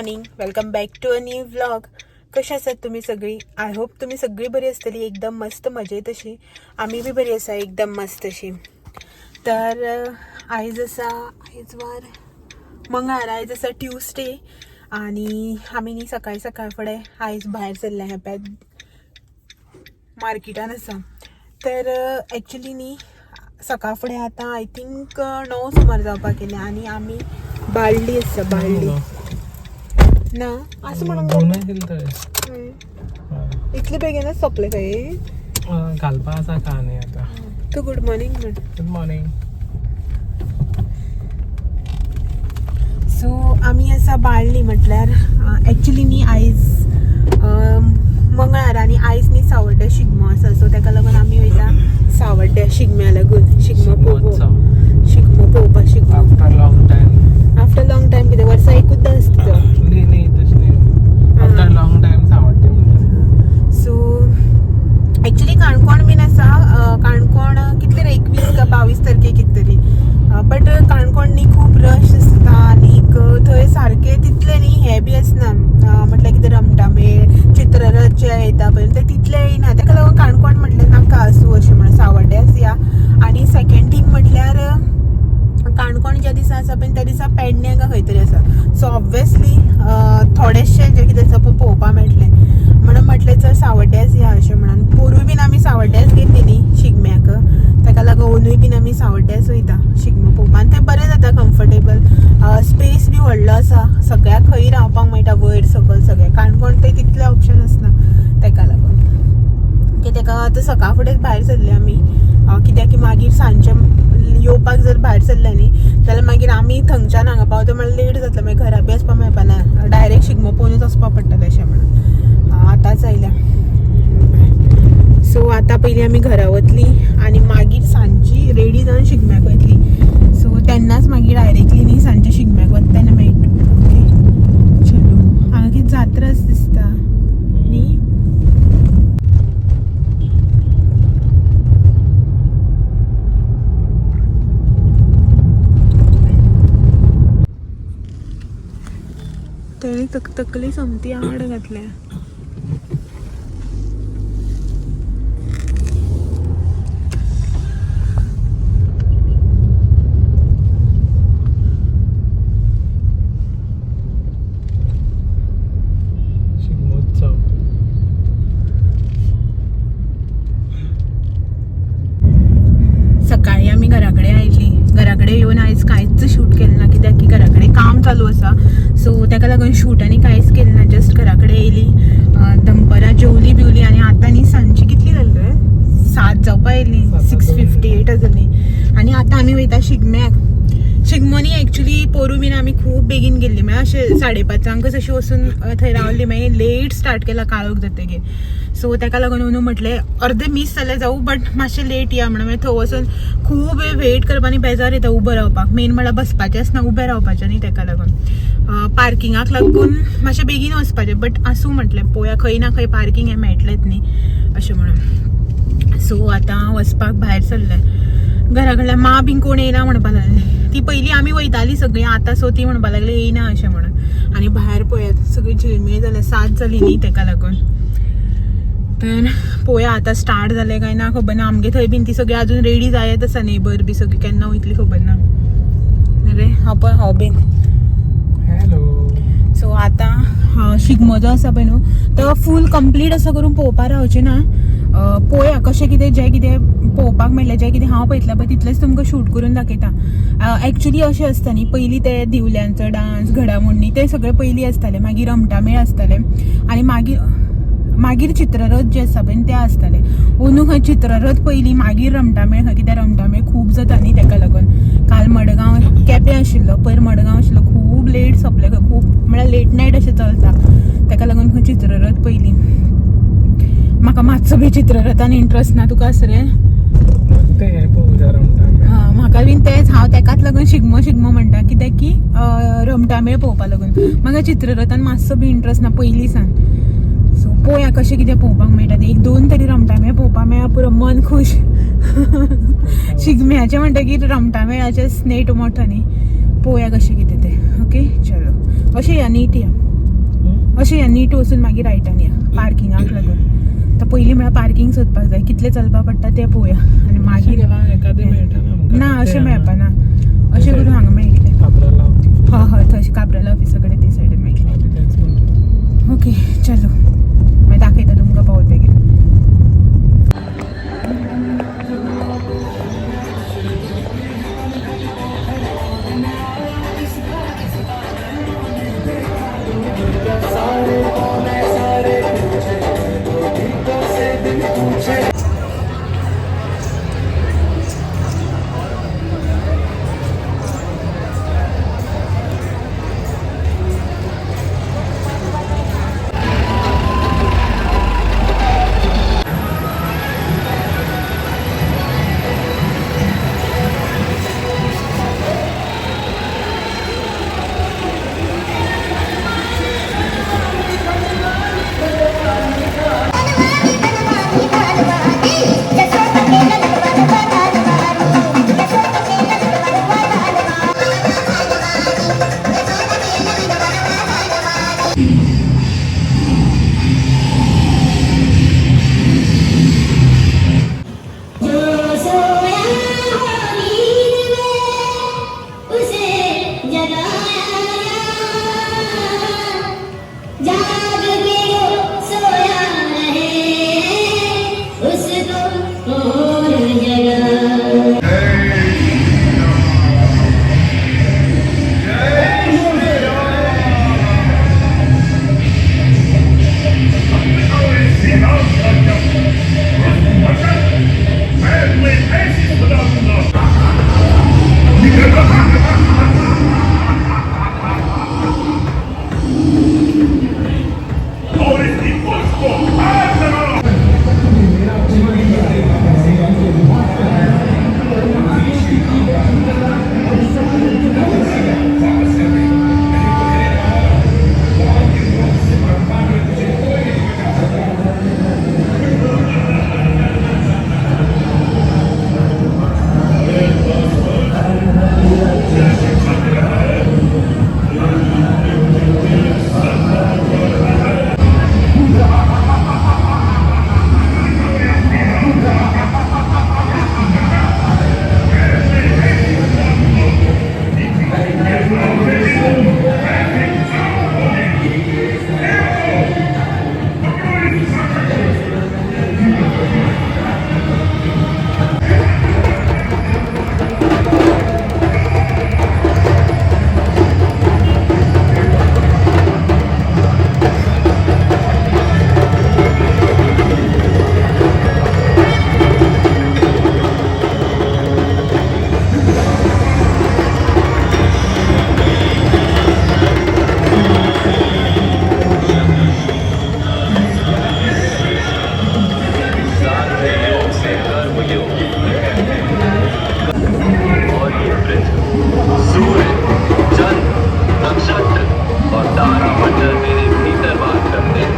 Morning, welcome back to a new vlog. कशी आसात तुमी सगळीं? I hope तुमी सगळीं बरी आसतली, एकदम मस्त मजेत अशी. आमी बी बरी आसा, एकदम मस्त अशी. तर आयज आसा, आयज वार मंगळार, आयज आसा ट्युजडे आनी आमी न्ही सकाळी सकाळ फुडें आयज भायर सरले ह्या मार्केटान आसा. तर एक्चुली न्ही सकाळ फुडें आतां I think 9 सुमार जावपाक गेले आनी आमी बाळ्ळी आसा. बाळ्ळी ना असं म्हणून दोनूय दिले तर. इतले बेगीनच सोंपले काय? घालपा आसा का न्ही आतां. तूं गुड मॉर्निंग म्हण. Good morning. सो आमी आसा बाळ्ळी. म्हटल्यार एक्चुली न्ही आयज मंगळार आनी आयज न्ही सावड्ड्या शिगमो आसा. सो ताका लागून आमी वयता सावड्ड्या शिगम्या लागून, शिगमो पळोवपाक, शिगमो पळोवपाक, Shigmo. After long time. After long time कितें, वर्सा एकूचदां आसता तो. न्ही न्ही, तशें न्ही, आफ्टर लॉंग टायम सावड्डे म्हणटा. सो एक्चुली काणकोण बीन आसा. काणकोण कितले रे, 21 का 22 तारखेक कितें तरी. बट काणकोण न्ही खूब रश आसता आनीक थंय सारकें तितलें न्ही हें बी आसना. म्हटल्यार कितें रमटामेळ, चित्ररथ जे येता पळय ते तितले येयना. ताका लागून काणकोण म्हटलें नाका, आसूं अशें म्हणून सावड्ड्याच या. आनी सेकंड थींग म्हटल्यार काणकोण ज्या दिसा आसा पळय त्या दिसा पेडण्यां काय खंय तरी आसा. सो ऑब्वियसली थोडेशे जे कितें आसा पळय पळोवपाक मेळटलें म्हणून म्हटलें चल सावड्ड्याच या अशें म्हणून. पोरूय बीन आमी सावड्ड्याच गेल्ली न्ही शिगम्याक, ताका लागून अंदूय बीन आमी सावड्ड्याच वयता शिगमो पळोवपाक. आनी तें बरें जाता, कम्फर्टेबल, स्पेस बी व्हडलो आसा, सगळ्याक खंय रावपाक मेळटा, वयर सकयल सगळें. काणकोण ते तितलें ऑप्शन आसना ताका लागून की ताका आतां सकाळ फुडें भायर सरले आमी. कित्याक की मागीर सांजचे येवपाक जर भायर सरले न्ही जाल्यार मागीर आमी थंयच्यान हांगा पावता म्हणल्यार लेट जातलें, मागीर घरा बी वचपाक मेळपा ना, डायरेक्ट शिगमो पळोवनूच वचपाक पडटलें अशें म्हणून. आतांच आयल्या. सो आतां पयलीं आमी घरा वतली आनी मागीर सांजची रेडी जावन शिगम्याक वतली. सो तेन्नाच मागीर डायरेक्टली न्ही सांजचे शिगम्याक वता तेन्ना मेळटा. ओके, चलो. हांगा कितें जात्राच दिसता न्ही. तेणे तकली सोमती आड घातल्या. शिगमोत्सव. सकाळी आमी घरा कडेन आयली. घरा कडेन येवन आयज कांयच शूट केलें ना, कित्याक की घरा कडेन काम चालू आसा. सो ताका लागून शूट आनी कांयच केलें ना. जस्ट घरा कडेन येयली, दनपरां जेवली बिवली आनी आतां न्ही सांजची कितली जाली रे, 7 जावपा येयली, 6:58 जाली. आनी आतां आमी वयता शिगम्याक. शिगमो न्ही एक्चुली पोरूं बीन आमी खूब बेगीन गेल्ली, म्हळ्यार अशें 5:30 अशी वचून थंय रावली, मागीर लेट स्टार्ट केला काळोख जातकीर. सो ताका लागून अंदू म्हटलें अर्दे मीस जाल्यार जावं, बट मातशें लेट या म्हणून. मागीर थंय वचून खूब वेळ वेट करपा आनी बेजार येता उबो रावपाक. मेन म्हळ्यार बसपाचें आसना, उबें रावपाचें न्ही, ताका लागून पार्किंगाक लागून मातशें बेगीन वचपाचें. बट आसूं म्हटलें, पळोवया खंय ना खंय पार्किंग हें मेळटलेंच न्ही अशें म्हणून. सो आतां वचपाक भायर सरलें. घरा कडल्यान मां बीन कोण येयना म्हणपाक लागली. ती पयलीं आमी वयताली सगळीं, आतां सो ती म्हणपाक लागली येयना अशें म्हणून. आनी भायर पळयात सगळी झिळमीळ जाल्या, 7 जाली न्ही ताका लागून. तर पळोवया आतां स्टार्ट जालें काय ना खबर ना. आमगे थंय बीन ती सगळी अजून रेडी जायत आसा, नेबर बी सगळी केन्ना वयतली खबर ना. रे हांव पळय हांव बीन. हॅलो. सो आतां शिगमो जो आसा पळय न्हू तो फूल कंप्लीट असो करून पळोवपाक रावचें ना. पळोवया कशें कितें, जें कितें पळोवपाक मेळ्ळें, जें कितें हांव पळयतलें पळय तितलेंच तुमकां शूट करून दाखयता. एक्चुली अशें आसता न्ही, पयलीं ते दिवल्यांचो डांस, घडामोडणी ते सगळें पयलीं आसतालें, मागीर रमटामेळ आसतालें आनी मागीर मागीर चित्ररथ जे आसा पळय ते आसताले. अंदू खंय चित्ररथ पयलीं, मागीर रमटामेळ खंय, कित्याक रमटामेळ खूब जाता न्ही ताका लागून. काल मडगांव केपें आशिल्लो, पयर मडगांव आशिल्लो, खूब लेट सोंपलें खंय, खूब म्हळ्यार लेट नायट अशें चलता, ताका लागून खंय चित्ररथ पयलीं. म्हाका मातसो बी चित्ररथान इंट्रस्ट ना. तुका आसा रे? ते हें पळोवया रमटामेळ. म्हाका बीन तेंच, हांव तेकाच लागून शिगमो शिगमो म्हणटा, कित्याक की रमटामेळ पळोवपा लागून. म्हाका चित्ररथान मातसो बी इंट्रस्ट ना पयलीं सान. सो पळोवया कशें कितें पळोवपाक मेळटा तें. एक दोन तरी रमटामेळ पळोवपाक मेळ्ळा पुरो मन खूश. शिगम्याचें म्हणटकीर रमटामेळाचें स्नेट मोठो न्ही. पळोवया कशें कितें तें. ओके, चलो, अशें या नीट या. अशें या नीट वचून मागीर रायटान या पार्किंगाक लागून. आतां पयलीं म्हळ्यार पार्किंग सोदपाक जाय, कितलें चलपा पडटा तें पळोवया आनी मागीर. एकादें मेळटा ना आमकां. ना, अशें मेळपाना, अशें करून हांगा मेळटलें. काब्राला. हय हय, थंय काब्राला ऑफिसा कडेन ते सायडीन मेळटलें. तेच म्हणटा. ओके, चलो, मागीर दाखयता तुमकां पावतकीर. जो सोया हो नींद में उसे जगाया, जाग के जो सोया रहे उसको कौन जगाए। योग से कर्म योग और ये पृथ्वी, सूर्य, चंद्र, नक्षत्र और तारा मंडल मेरे भीतर वास करते हैं।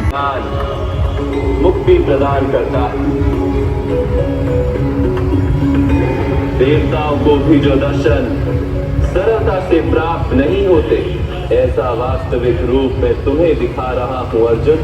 ज्ञान मुक्ति प्रदान करता है। देवताओं को भी जो दर्शन सरलता से प्राप्त नहीं होते, ऐसा वास्तविक रूप में तुम्हें दिखा रहा हूं अर्जुन।